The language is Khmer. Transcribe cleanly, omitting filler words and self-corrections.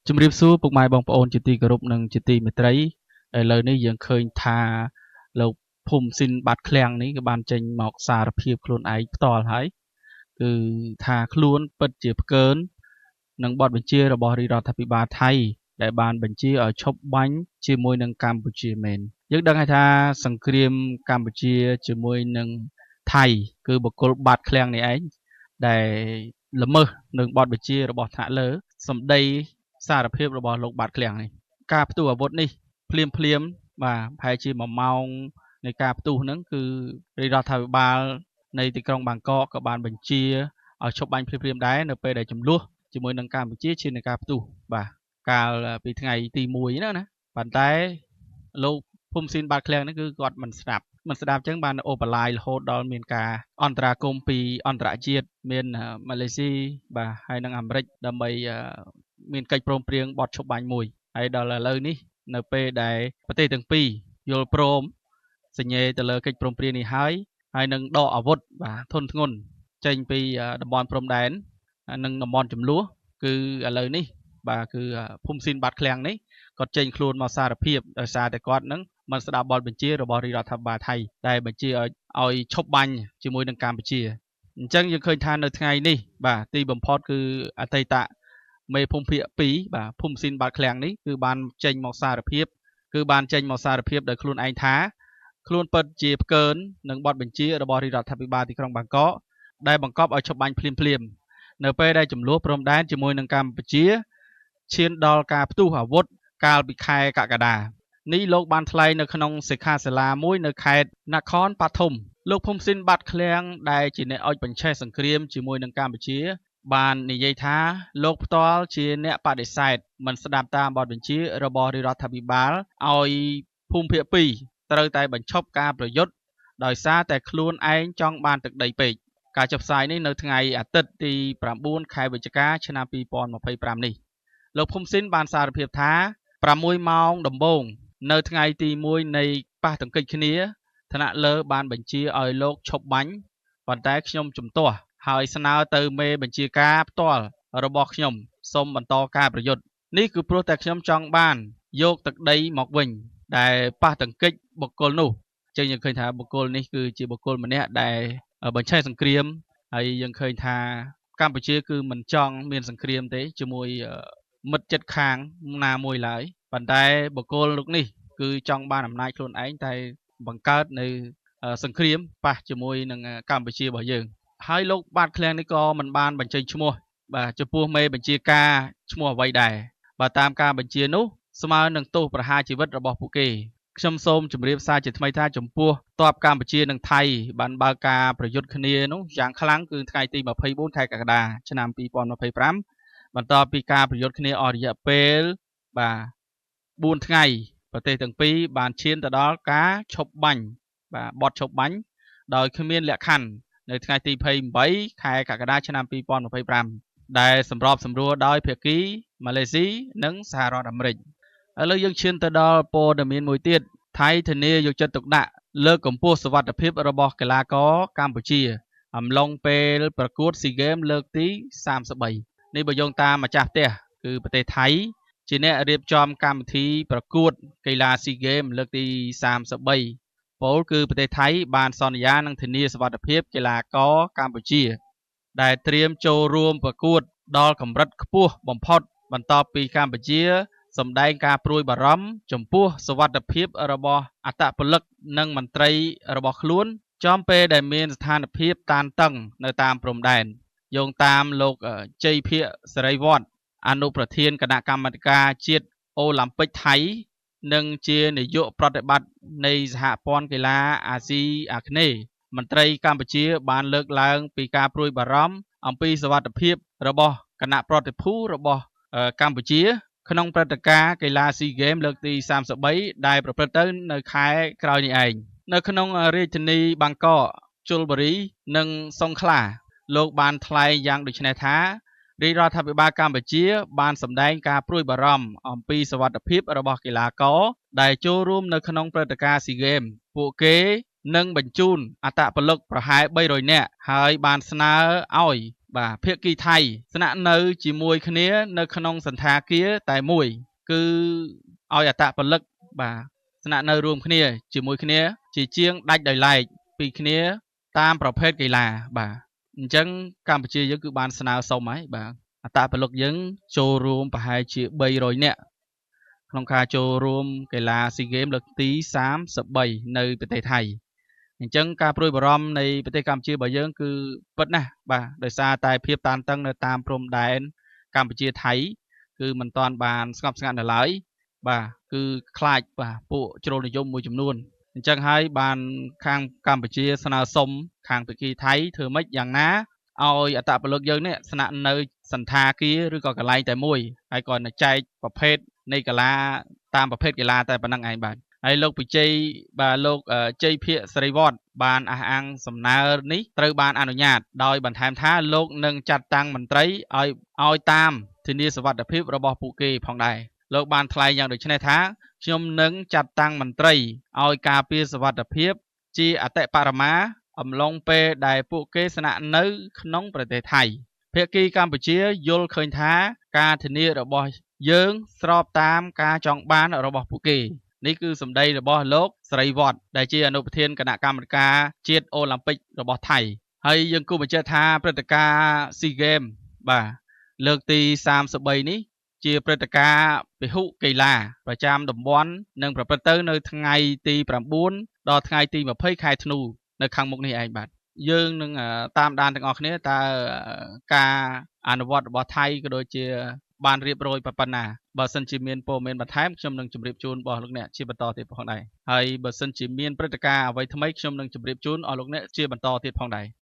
ជំរាបសួរពុកម៉ែបងប្អូនជាទីគោរពនិងជាទីមេត្រីឥឡូវនេះយើងឃើញថាលោកភូមិស៊ីនបាត់ឃ្លាំងនេះក៏បានចេញមកសារភាពខ្លួនឯងផ្ទាល់ហើយគឺថាខ្លួនពិតជាផ្កើននឹងបទបញ្ជារបស់រាជរដ្ឋាភិបាលថៃដែលបានបញ្ជាឲ្យឈប់បាញ់ជាមួយនឹងកម្ពុជាមែនយើងដឹងហើយថាសង្គ្រាមកម្ពុជាជាមួយនឹងថៃគឺបុគ្គលបាត់ឃ្លាំងនេះឯងដែលល្មើសនឹងបទបញ្ជារបស់ថ្នាក់លើសម្ដីសារភាពរបស់លោកបាត់ឃ្លាំងនេះការផ្ទុះអាវុធនេះភ្លាមភ្លាមបាទប្រហែលជា1ម៉ោងនៃការផ្ទុះហ្នឹងគឺរាជរដ្ឋាភិបាលនៃទីក្រុងបាងកកក៏បានបញ្ជាឲ្យឈប់បាញ់ភ្លាមៗដែរនៅពេលដែលចំនួនជាមួយនឹងកម្ពុជាឈានដល់ការផ្ទុះបាទកាលពីថ្ងៃទី1ហ្នឹងណាប៉ុន្តែលោកភូមិស៊ីនបាត់ឃ្លាំងនេះគឺគាត់មិនស្ដាប់អញ្ចឹងបានអូបឡាយរហូតដល់មានការអន្តរាគមន៍ពីអន្តរជាតិមានម៉ាឡេស៊ីបាទហើយនិងអាមេរិកដើម្បីមានកិច្ចព្រមព្រៀងបទឈប់បាញ់មួយហើយដល់ឥឡូវនេះនៅពេលដែលប្រទេសទាំងពីរយល់ព្រមសញ្ញេទៅលើកិច្ចព្រមព្រៀងនេះហើយហើយនឹងដកអាវុធបាទធនធ្ងន់ចេញពីតំបន់ព្រំដែននិងតំបន់ចំនួនគឺឥឡូវនេះបាទគឺភូមិស៊ីនបាត់ឃ្លាំងនេះគាត់ចេញខ្លួនមកសារភាពដោយសារតែគាត់នឹងមិនស្ដាប់បទបញ្ជារបស់រាជរដ្ឋាភិបាលថៃដែលបញ្ជាឲ្យឈប់បាញ់ជាមួយនឹងកម្ពុជាអញ្ចឹងយើងឃើញថានៅថ្ងៃនេះបាទទីបំផុតគឺអតីតមេភូមិភាគ2បាទភូមិស៊ីនបាត់ឃ្លាំងនេះគឺបានចេញមកសារភាពដោយខ្លួនឯងថាខ្លួនពិតជាផ្កើននឹងបទបញ្ជារបស់រាជរដ្ឋាភិបាលទីក្រុងបាងកកដែលបង្កប់ឲ្យឈប់បាញ់ភ្លាមៗនៅពេលដែលចំនួនព្រំដែនជាមួយនឹងកម្ពុជាឈានដល់ការផ្ទុះអាវុធកាលពីខែកក្កដានេះលោកបានថ្លែងនៅក្នុងសិក្ខាសាលាមួយនៅខេត្តនគរបឋមលោកភូមិស៊ីនបាត់ឃ្លាំងដែលជាអ្នកអុចបញ្ឆេះសង្គ្រាមជាមួយនឹងកម្ពុជាបាននិយាយថាលោកផ្ទាល់ជាអ្នកបដិសេធមិនស្ដាប់តាមបទបញ្ជារបស់រាជរដ្ឋាភិបាលឲ្យភូមិភាគ2ត្រូវតែបញ្ឈប់ការប្រយុទ្ធដោយសារតែខ្លួនឯងចង់បានទឹកដីពេកការចុះផ្សាយនេះនៅថ្ងៃអាទិត្យទី9ខែវិច្ឆិកាឆ្នាំ2025នេះលោកភូមិស៊ីនបានសារភាពថា6ម៉ោងដំបូងនៅថ្ងៃទី1នៃប៉ះទង្គិចគ្នាថ្នាក់លើបានបញ្ជាឲ្យលោកឈប់បាញ់ប៉ុន្តែខ្ញុំជំទាស់ហើយស្នើទៅមេបញ្ជាការផ្ទាល់របស់ខ្ញុំសូមបន្តការប្រយុទ្ធនេះគឺព្រោះតែខ្ញុំចង់បានយកទឹកដីមកវិញដែលប៉ះទង្គិចបុគ្គលនោះចឹងយើងឃើញថាបុគ្គលនេះគឺជាបុគ្គលម្នាក់ដែលបញ្ឆេះសង្គ្រាមហើយយើងឃើញថាកម្ពុជាគឺមិនចង់មានសង្គ្រាមទេជាមួយមិត្តជិតខាងណាមួយឡើយប៉ុន្តែបុគ្គលលោកនេះគឺចង់បានអំណាចខ្លួនឯងតែបង្កើតនៅសង្គ្រាមប៉ះជាមួយនឹងកម្ពុជារបស់យើងហើយលោកបាត់ឃ្លាំងនេះក៏មិនបានបញ្ចេញឈ្មោះបាទចំពោះមេបញ្ជាការឈ្មោះអ្វីដែរបាទតាមការបញ្ជានោះស្មើនឹងទោសប្រហារជីវិតរបស់ពួកគេខ្ញុំសូមជម្រាបសារជាថ្មីថាចំពោះទ័ពកម្ពុជានិងថៃបានបើកការប្រយុទ្ធគ្នានោះយ៉ាងខ្លាំងគឺថ្ងៃទី24ខែកក្កដាឆ្នាំ2025បន្ទាប់ពីការប្រយុទ្ធគ្នាអស់រយៈពេលបាទ4ថ្ងៃប្រទេសទាំងពីរបានឈានទៅដល់ការឈប់បាញ់បាទបទឈប់បាញ់ដោយគ្មានលក្ខខណ្ឌនៅថ្ងៃទី28ខែកក្កដាឆ្នាំ2025ដែលសម្របសម្រួលដោយភាគីម៉ាឡេស៊ីនិងសហរដ្ឋអាមេរិកឥឡូវយើងឈានទៅដល់ព័ត៌មានមួយទៀតថៃធានាយកចិត្តទុកដាក់លើកកម្ពស់សុវត្ថិភាពរបស់កីឡាករកម្ពុជាអំឡុងពេលប្រកួតស៊ីហ្គេមលើកទី33នេះបើយោងតាមម្ចាស់ផ្ទះគឺប្រទេសថៃជាអ្នករៀបចំកម្មវិធីប្រកួតកីឡាស៊ីហ្គេមលើកទី33ពលគឺប្រទេសថៃបានសន្យានឹងធានាសុវត្ថិភាពកីឡាករកម្ពុជាដែលត្រៀមចូលរួមប្រកួតដល់កម្រិតខ្ពស់បំផុតបន្ទាប់ពីកម្ពុជាសម្ដែងការព្រួយបារម្ភចំពោះសុវត្ថិភាពរបស់អត្តពលិកនិងមន្ត្រីរបស់ខ្លួនចំពេលដែលមានស្ថានភាពតានតឹងនៅតាមព្រំដែនយោងតាមលោកជ័យភិសេរីវត្តអនុប្រធានគណៈកម្មាធិការជាតិអូឡាំពិកថៃនិងជានាយកប្រតិបត្តិនៃសហព័ន្ធកីឡាអាស៊ីអាគ្នេយ៍មន្ត្រីកម្ពុជាបានលើកឡើងពីការព្រួយបារម្ភអំពីសុវត្ថិភាពរបស់គណៈប្រតិភូរបស់កម្ពុជាក្នុងព្រឹត្តិការណ៍កីឡាស៊ីហ្គេមលើកទី33ដែលប្រព្រឹត្តទៅនៅខែក្រោយនេះឯងនៅក្នុងរាជធានីបាងកកជលបុរីនិងសុងខ្លាលោកបានថ្លែងយ៉ាងដូចនេះថារាជរដ្ឋាភិបាលកម្ពុជាបានសម្ដែងការព្រួយបារម្ភអំពីសុវត្ថិភាពរបស់កីឡាករដែលចូលរួមនៅក្នុងព្រឹត្តិការណ៍ស៊ីហ្គេមពួកគេនឹងបញ្ជូនអត្តពលិកប្រហែល300នាក់ហើយបានស្នើឲ្យ បាទភាគីថៃស្នាក់នៅជាមួយគ្នានៅក្នុងសន្តាគារតែមួយគឺឲ្យអត្តពលិកបាទស្នាក់នៅរួមគ្នាជាមួយគ្នាជាជាងដាច់ដោយឡែកពីគ្នាតាមប្រភេទកីឡាបាទអញ្ចឹងកម្ពុជាយើងគឺបានស្នើសុំហើយបាទអត្តពលិកយើងចូលរួមប្រហែលជា300នាក់ក្នុងការចូលរួមកីឡាស៊ីហ្គេមលើកទី33នៅប្រទេសថៃអញ្ចឹងការព្រួយបារម្ភនៃប្រទេសកម្ពុជារបស់យើងគឺពិតណាស់បាទដោយសារតែភាពតានតឹងនៅតាមព្រំដែនកម្ពុជាថៃគឺមិនទាន់បានស្ងប់ស្ងាត់នៅឡើយបាទគឺខ្លាចបាទពួកជ្រុលនិយមមួយចំនួនអញ្ចឹងហើយបានខាងកម្ពុជាស្នើសុំខាងភាគីថៃធ្វើម៉េចយ៉ាងណាឲ្យអត្តពលិកយើងនេះស្នាក់នៅសន្តាគារឬក៏កន្លែងតែមួយហើយក៏ចែកប្រភេទនៃកីឡាតាមប្រភេទកីឡាតែប៉ុណ្្នឹងឯងបាទហើយលោកពិជ័យបាទលោកជ័យភិក្ខសិរីវត្តបានអះអាងសំណើនេះត្រូវបានអនុញ្ញាតដោយបន្ថែមថាលោកនឹងចាត់តាំងមន្ត្រីឲ្យតាមធានាសុវត្ថិភាពរបស់ពួកគេផងដែរលោកបានថ្លែងយ៉ាងដូចនេះថាខ្ញុំនឹងចាត់តាំងមន្ត្រីឲ្យការពារសុវត្ថិភាពជាអតិបរមាអំឡុងពេលដែលពួកគេស្នាក់នៅក្នុងប្រទេសថៃភាគីកម្ពុជាយល់ឃើញថាការធានារបស់យើងស្របតាមការចង់បានរបស់ពួកគេនេះគឺសម្ដីរបស់លោកស្រីវត្តដែលជាអនុប្រធានគណៈកម្មការជាតិអូឡាំពិករបស់ថៃហើយយើងគួរបញ្ជាក់ថាព្រឹត្តិការណ៍ស៊ីហ្គេមបាទលើកទី33នេះជាព្រឹត្តិការណ៍ពហុកីឡាប្រចាំតំបន់នឹងប្រព្រឹត្តទៅនៅថ្ងៃទី9ដល់ថ្ងៃទី20ខែធ្នូនៅខាងមុខនេះឯងបាទយើងនឹងតាមដានទាំងអស់គ្នាតើការអនុវត្តរបស់ថៃក៏ដូចជាបានរៀបរយប៉ុណ្ណាបើសិនជាមានព័ត៌មានបន្ថែមខ្ញុំនឹងជម្រាបជូនរបស់លោកអ្នកជាបន្តទៀតផងដែរហើយបើសិនជាមានព្រឹត្តិការណ៍អ្វីថ្មីខ្ញុំនឹងជម្រាបជូនអស់លោកអ្នកជាបន្តទៀតផងដែរ។